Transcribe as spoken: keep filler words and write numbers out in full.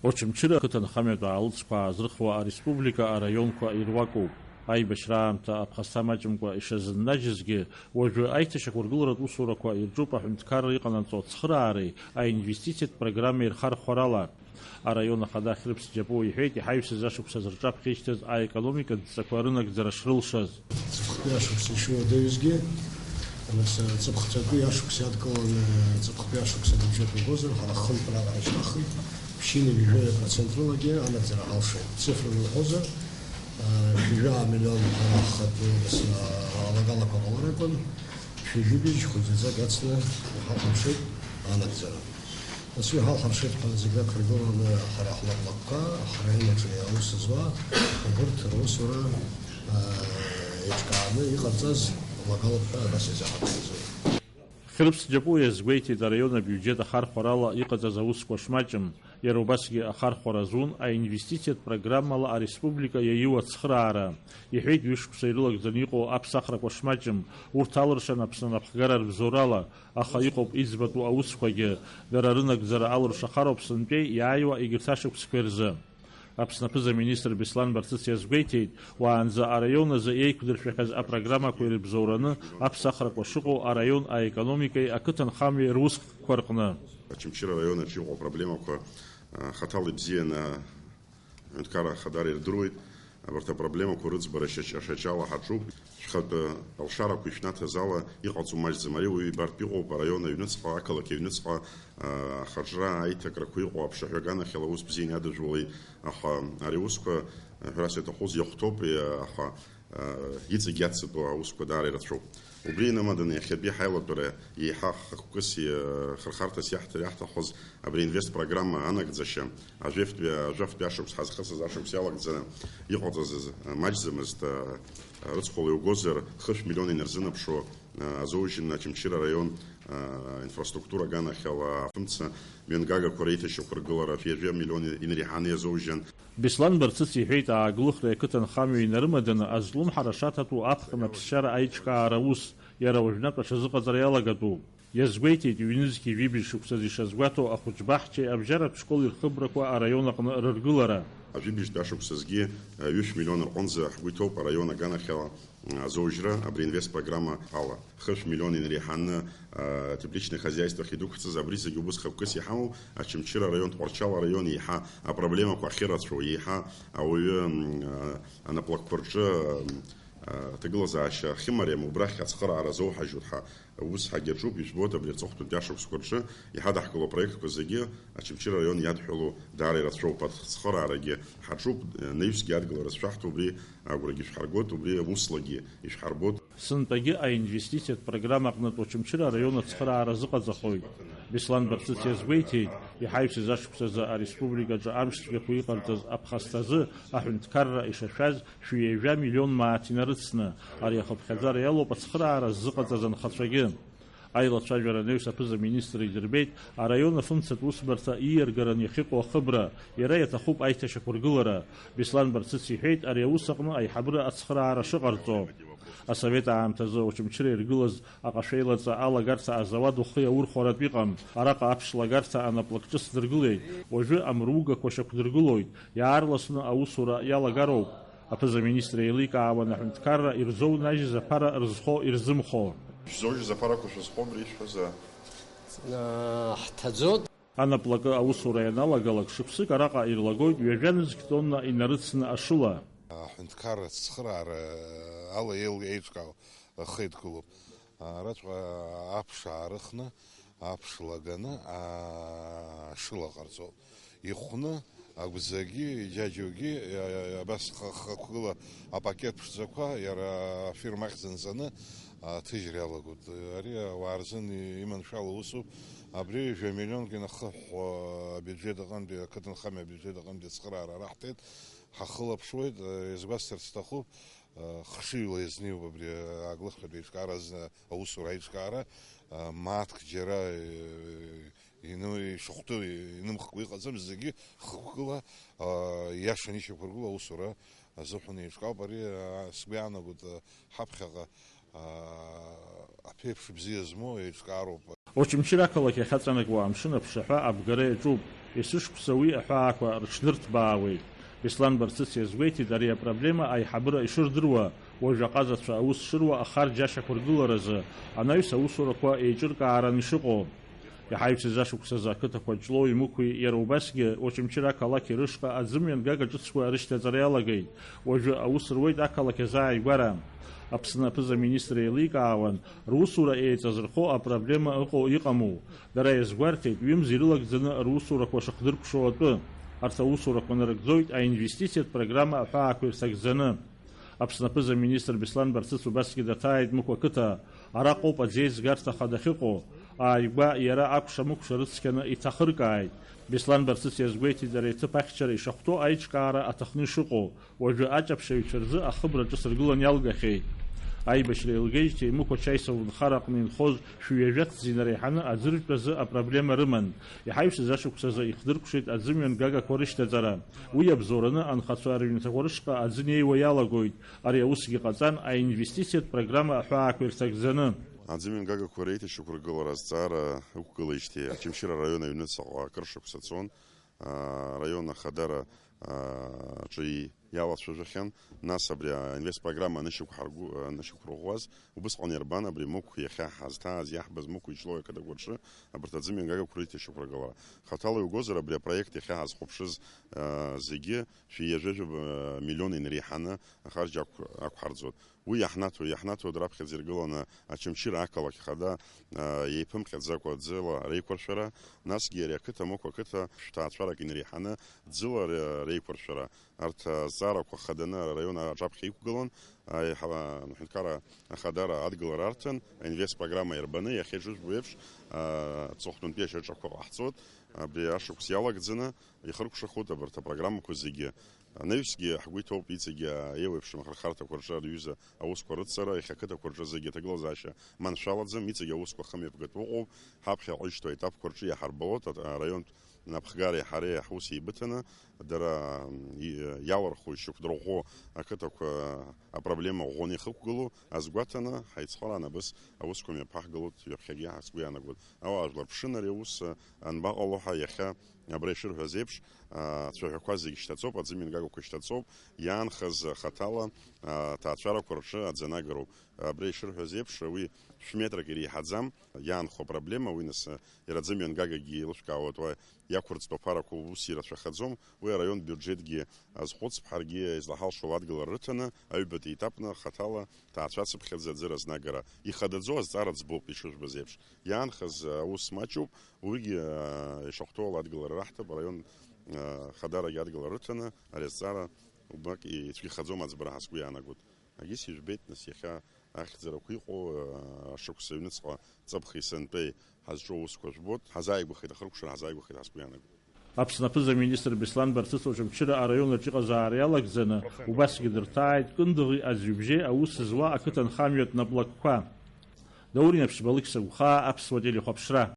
Очамчыра ақыҭанхамҩатә аалыҵқәа аазырхуа ареспублика араионқәа ируакуп. Аибашьра аамҭа аԥхасҭа маҷымкәа ишазыннажьызгьы, уажәы аиҭашьақәыргыларатә усурақәа ирҿуп аҳәынҭқарра иҟанаҵо ацхыраареи аинвестициатә программеи рхархәарала. Араион ахада Хьрыԥс Џьапуа иҳәеит, иҳаҩсыз ашықәсазы рҿаԥхьа ишьҭаз аекономикатә дҵақәа рынагӡара шрылшаз. Ҵыԥхтәи ашықәс ишуадаҩызгьы, нас, ҵыԥх ҵәатәи ашықәс иадкыланы ҵыԥхтәи ашықәс абиуџьет угозар, ҳара ҳхынтә раҟара ишьҭахит, ԥшьынҩажәи жәаҩа процент рылагьы анагӡара ҳалшеит. Цифрала уҳәозар, ҩажәа миллион ҳара ҳхатәы, нас, алагалақәа ҟалар акәын, ҩажәи жәибжь хәыҷыӡак иацны иҳахәаԥшит анагӡара. Нас уи ҳалҳаршеит ҳәа зегь рықәыргыланы ҳара ҳлакәлакқәа, ҳраион аҿы аус зуа, убырҭ русура, аа, еиҿкааны иҟарҵаз лагалоуп ҳәа абас иазаҳархаӡоит. Хьрыԥс Џьапуа иазгәеиҭеит, араион абиуџьет ахархәарала иҟаҵаз аусқәа шмаҷым, иара убасгьы ахархәара зун аинвестициатә программала ареспублика иаиу ацхыраара. Иҳәеит, ҩышықәса ирылагӡаны иҟоу аԥсахрақәа шмаҷым, урҭ алыршан Аԥсны анапхгара рыбзоурала, аха иҟоуп иӡбатәу аусқәагьы, дара рынагӡара алыршахароуп сынтәеи иааиуа егьырҭ ашықәсқәеи рзы. Аԥсны аԥыза-министр Беслан Барцыц иазгәеиҭеит, уаанӡа араион азы еиқәдыршәахьаз апрограммақәа ирыбзоураны аԥсахрақәа шыҟоу араион аекономикеи ақыҭанхамҩеи русқәа рҟны. Очамчыра араион аҿы иҟоу апроблемақәа, а, хаҭала ибзианы аҳәынҭқарра ахадара ирдыруеит. Абарҭ апроблемақәа рыӡбара шьаҿ-, шьаҿала ҳаҿуп. Шәхатәы алшарақәа ишәнаҭаз ала иҟалҵо маҷӡам. Ари уаҩы ибартә иҟоуп, араион аҩныҵҟа, ақалақь аҩныҵҟа, а, ахаҿра аиҭакрақәа иҟоу аԥшаҳәа аганахьала аус бзианы иадыжәуеит, аха ари аусқәа, а, ҳәарас иаҭахуз иахәҭоуп, и-, аха, а, иҵегь иацҵатәу аусқәа даара ирацәоуп. Убри инамаданы иахьатәи ҳаилатәара еиҳа хықәкыс, и-, хырхарҭас иаҳҭар иаҳҭахыз абри аинвест программа анагӡашьа, ажәафтәи, ажәафтәи ашықәс ҳазхысыз ашықәс иалагӡаны иҟалҵаз маҷӡамызт, а, рыцхәала иугозар, хышә миллион инарзынаԥшуа, а, азоужьын Очамчыра араион, а, инфраструктура аганахьала афымца мҩангагақәа реиҭашьақәыргылара ҩажәа миллион инреиҳаны иазоужьын. Беслан Барцыц иҳәеит, ааглыхреи ақыҭанхамҩеи инарымаданы азлымҳара шаҭатәу аԥхын аԥсшьара аиҿкаара аус, иара уажәнатә аҽазыҟаҵара иалагатәуп. Иазгәеиҭеит, ҩнызқьи жәибжь шықәсазы ишазгәаҭоу ахәыҷбаҳчеи абжьаратә школи рхыбрақәа араион аҟны рыргылара. Ажәибжьтәи ашықәсазгьы, а, ҩышә миллион рҟынӡа ҳгәы иҭоуп араион аганахьала, а, азоужьра абри инвест программа ала. Хышә миллион инреиҳаны, а, тепличное хозяйство ахьидәықәҵаз, абри зегьы убыс хықәкыс иҳамоу, Очамчыра араион, Тҟәарчал араион еиҳа апроблемақәа ахьырацәоу, еиҳа ауаҩы, м, а, анаплакқәа рҿы, м, а, аҭагылазаашьа ахьымариам, убрахь ацхыраара азоуҳажьуеит ҳәа. Ус ҳагьаҿуп, ижәбоит, абри аҵыхәтәантәи ашықәсқәа рҿы иҳадаҳкыло апроектқәа зегьы Очамчыра араион иадҳәалоу даара ирацәоуп, ацхыраарагьы ҳаҿуп, наҩсгьы адгылара зшәаҳҭо убри агәрагьы ишәҳаргоит, убри услагьы ишәҳарбоит. Сынтәагьы аинвестициатә программа аҟнытә Очамчыра араион ацхыраара азыҟаҵахоит. Беслан Барцыц иазгәеиҭеит, иҳаҩсыз ашықәсазы ареспубликаҿы амшцәгьақәа иҟарҵаз аԥхасҭазы аҳәынҭқарра ишашәаз шәи ҩажәа миллион мааҭ инарыцны, ари ахыԥхьаӡара иалоуп ацхыраара ззыҟаҵаз анхацәагьы. Аилацәажәара анаҩс аԥыза-министр идырбеит араион афымцатә усбарҭа ииаргараны иахьыҟоу ахыбра, иара иаҭахуп аиҭашьақәыргылара. Беслан Барцыц иҳәеит, ари аус аҟны аиҳабыра ацхыраара шыҟарҵо. Асовет аамҭазы Очамчыра иргылаз аҟашәеилаҵа алагарҭа азауад ухы иаурхәаратә иҟам, араҟа аԥш лагарҭа анаплак ҿыц дыргылеит, уажәы амругақәа шьақәдыргылоит, иаарласны аусура иалагароуп. Аԥыза-министр еиликаауан аҳәынҭқарра ирзоунажьыз аԥара рызхо-ирзымхо. Шәзоужьыз аԥарақәа шәызхо абри ишәҳәоза? Ҳҭаӡоит. Анаплакы аусура ианалагалак, шықәсык араҟа ирлагоит ҩажәа нызқь тонна инарыцны ашыла. Аҳәынҭқарра ацхыраара ала еил-, еиҿкаау ахы еидкылоуп. Араҵәҟьа аԥш аарыхны, аԥш лаганы, ашыла ҟарҵоит. Ихәны, агәӡагьы, иџьаџьоугьы, абас х-, хықәкыла апакет ԥшӡақәа, иара афирма ахьӡ анҵаны, аҭыжьра иалагоит. Ари ауаа рзын иманшәало усуп. Абри жәа миллионк инахыҳәҳәо абиуџьет аҟынтәи, ақыҭанхамҩа абиуџьет аҟынтәи ацхыраара раҳҭеит. Ҳахылаԥшуеит, изгәасҭарц сҭахуп, хшыҩла иазнеиуп абри аглыхратә еиҿкаара азы аусура аиҿкаара, мааҭк џьара, ины-, ишахәҭоу инымхкәа иҟаӡам, зегьы хықәкыла, иашаны ишьақәыргылоу аусура азыҳәан еиҿкаауп. Ари, сгәы иаанагоит, ҳаԥхьаҟа, аԥеиԥш бзиа змоу еиҿкаароуп. Очамчыра ақалақь ахьаҵанакуа амшын аԥшаҳәа абгара иаҿуп. Есышықәса уи аҳәаақәа рыҽнырҭбаауеит. Беслан Барцыц иазгәеиҭеит, ари апроблема аиҳабыра ишырдыруа, уажә аҟазацәа аус шыруа ахарџь ашьақәыргыларазы анаҩс аусурақәа еиҿыркааран ишыҟоу. Иаҳа ҩажәа шықәсазы ақыҭақәа Ҷлоуи Мықәи, иара убасгьы Очамчыра ақалақьи рышҟа аӡымҩангага ҿыцқәа рышьҭаҵара иалагеит. Уажәы аус руеит ақалақь азааигәара. Аԥсны аԥыза-министр еиликаауан, русура еиҵазырхо апроблема ыҟоу иҟаму. Дара иазгәарҭеит, ҩымз ирылагӡаны русурақәа шыхдыркәшо атәы. Арҭ аусурақәа нарыгӡоит аинвестициатә программа аҳәаақәа ирҭагӡаны. Аԥсны аԥыза-министр Беслан Барцыц убасгьы даҭааит Мықә ақыҭа. Араҟоуп аӡеизгарҭа хада ахьыҟоу. Ааигәа иара акәша-мыкәша рыцқьаны иҭахыркааит. Беслан Барцыц иазгәеиҭеит, ари аҭыԥ ахьчара ишахәҭоу аиҿкаара аҭахны ишыҟоу. Уажәы аҷаԥшьаҩцәа рзы ахыбра ҿыц ргылан иалгахьеит. Аибашьра еилгеижьҭеи Мықә Чаисов нхара аҟны инхоз шәи ҩажәа ҭӡы инареиҳаны аӡырҩтәазы апроблема рыман. Иҳаҩсыз ашықәсазы ихдыркәшеит аӡымҩан гагақәа рышьҭаҵара. Уи иабзоураны анхацәа рыҩнаҭақәа рышҟа аӡы неиуа иалагоит. Ари аусгьы ҟаҵан аинвестициатә программа аҳәаақәа ирҭагӡаны. Аӡымҩан гагақәа реиҭашьақәыргылара азҵаара ықәгылеижьҭеи Очамчыра араион аҩныҵҟа акыр шықәса цон. Араион ахадара, а, аҿы иалацәажәахьан. Нас абри аинвестпрограмма анышьақәҳаргәы-, анышьақәырӷәӷәаз, убысҟан иарбан абри Мықә иахьа ҳазҭааз, иаҳбаз Мықә Ичлои ақыҭақәа рҿы абарҭ аӡымҩангагақәа реиҭашьақәыргылара? Хаҭала иугозар, абри апроект иахьа ҳазхәаԥшыз, а, зегьы шәи ҩажәа миллион инареиҳаны ахарџь ақә-, ақәҳарӡуан. Уи иаҳнаҭо, иаҳнаҭо раԥхьаӡа иргыланы Очамчыра ақалақь хада, а, еиԥымҟьаӡакәа ӡыла реиқәыршәара, насгьы ари ақыҭа Мықә ақыҭа шәҭаацәарак инареиҳаны ӡыла ре-, реиқәыршәара. Арҭ азҵаарақәа хаданы араион аҿаԥхьа иқәгылан, аиҳа-, аҳәынҭқарра ахадара адгылара арҭан, аинвест программа иарбаны, иахьа ишыжәбо еиԥш, а, аҵыхәтәантәи ашьаҿақәа ҟаҳҵоит. Абри ашықәс иалагӡаны ихыркәшахоит абарҭ апрограммақәа зегьы. Анаҩсгьы ҳгәы иҭоуп иҵегьы еиуеиԥшым ахырхарҭақәа рҿы рҩыза аусқәа рыццара, иахьа ақыҭақәа рҿы зегьы аҭагылазаашьа маншәалаӡам, иҵегьы аусқәа хымҩаԥгатәы ыҟоуп, ҳаԥхьаҟа ишьҭоу аетапқәа рҿы иаҳарбалоит, ат-, араионтә напхгареи ҳареи ҳус еибыҭаны, дара, и-, иалырхуа, ишьақәдырӷәӷәо ақыҭақәа апроблема ӷәӷәаны ихықәгылоу азгәаҭаны, ҳаицхыраан абас аусқәа мҩаԥаҳгалоит ҩаԥхьагьы, ҳа сгәы иаанагоит. Ауаажәлар ԥшын ари аус анбаҟало ҳәа иахьа абра ишырҳәаз еиԥш, а, ацәаҳәақәа зегьы шьҭаҵоуп, аӡымҩангагақәа шьҭаҵоуп, иаанхаз хаҭала, а, аҭаацәарақәа рҿы аӡы анагароуп. Абра ишырҳәаз еиԥш, уи шә-метрак иреиҳаӡам, иаанхо апроблема, уи нас, а, иара аӡымҩангагагьы еилышәкаауеит, уа иақәырҵтәу аԥарақәа ус ирацәахаӡом, уи араион биуџьетгьы азхәыцп, ҳаргьы излаҳалшо адгылара рыҭаны, аҩбатәи етапны хаҭала ҭаацәацыԥхьаӡа аӡы разнагара. Ихадаӡоу азҵаара ӡбоуп, ишыжәбаз еиԥш. Иаанхаз аус маҷуп, уигьы, а, ишахәҭоу ала адгылара раҳҭап, араион, а, хадарагьы адгылара рыҭаны, ари азҵаара убак ицәгьахаӡом аӡбара ҳәа сгәы иаанагоит. Агьыс ижәбеит, нас, иахьа ахьӡарақәа иҟоу, а, ашықәс аҩныҵҟа ҵыԥхи сынтәеи ҳазҿу аусқәа жәбоит, ҳазааигәахеит, ахыркәшара ҳазааигәахеит ҳәа сгәы иаанагоит. Аԥсны аԥыза-министр Беслан Барцыц Очамчыра араион аҿы иҟазаара иалагӡаны, убасгьы дырҭааит Кындыӷи Аӡҩыбжьеи аус зуа ақыҭанхамҩатә наплакқәа. Даур Инаԥшьба, Алықьса Гәхаа, Аԥсуа телехәаԥшра.